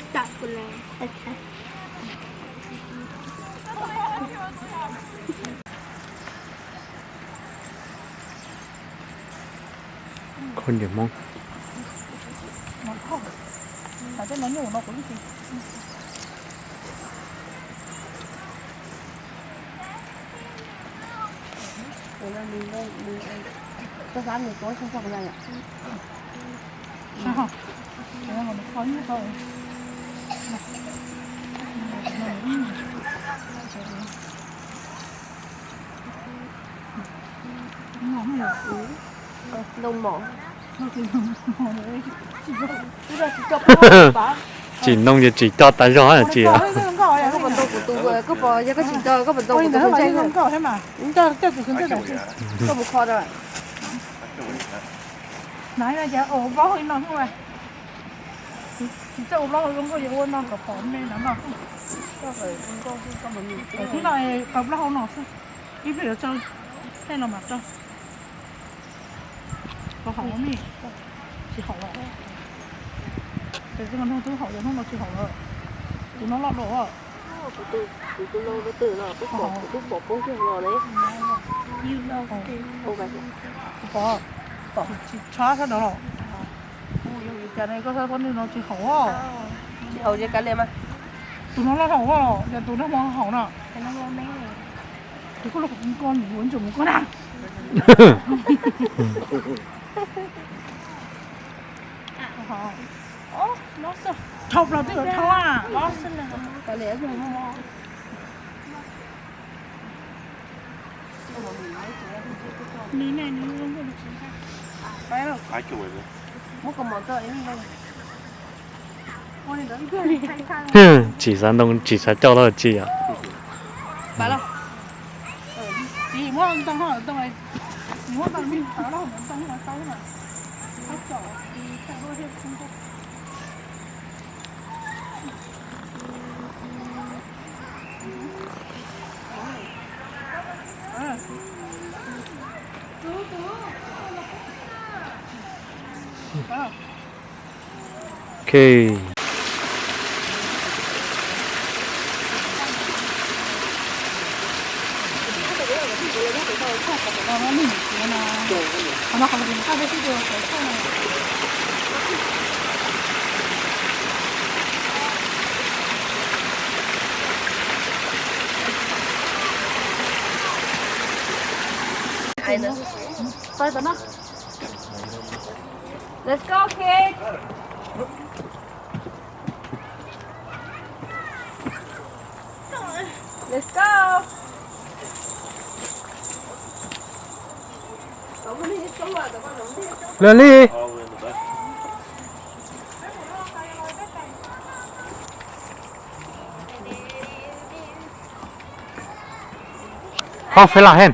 Start for now. Okay. Khau ntiag Hmoob. Tsis noog ces tsis coj tas zog tsis. Tsis txawj ua plaub hau zoo nkauj, yog ua no kom pom me no no. Tib no kaw plaub hau no xwb, ib pliag yuav tso tej no mas rau. Koj haum me, tsis haum lawm. Ces tsis mas hnub twb haum, yog hnub no tsis haum lawm. Tus no loj dua. Kuv tus, kuv tus no rau twg no, kuv pom, kuv twb pom poob kiag no ne. Kuv pom, tsis tshab sab no los. Kuv yog li cas ne, koj sab pob nws no tsis haum. Tsis haum ces kav liam mas. Tus no loj haum, yog tus no hmo haum no. Tus koj los kuv koj nws ua ntsuag mus koj na. Dhau plaws twb yuav dhau a. Tsis xav ntoo, tsis xav coj los tsis yom. Ok. Let's go, kids. Let's go. Lily. Hau fej lam hen.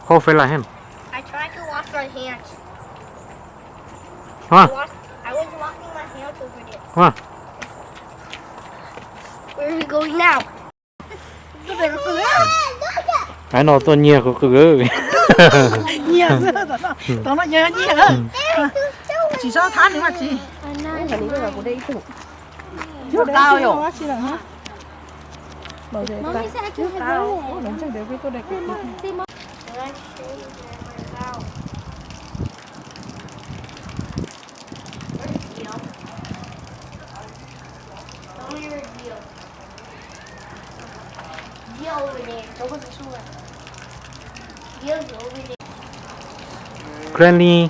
Hau fej lam hen. I tried to wash my hands. Huh? I was, I was washing my hands over there. Huh? Where are we going now? Ai no tuaj nyiag kuv qw. Nyiag xwb, tom no nyiag nyiag. Tsis txhob thab nws mas tsis. Tsis tau yom. Granny.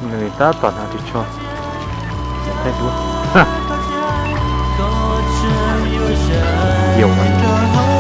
Nws tab tom hnav ris tsho. Thaij duab. Yau.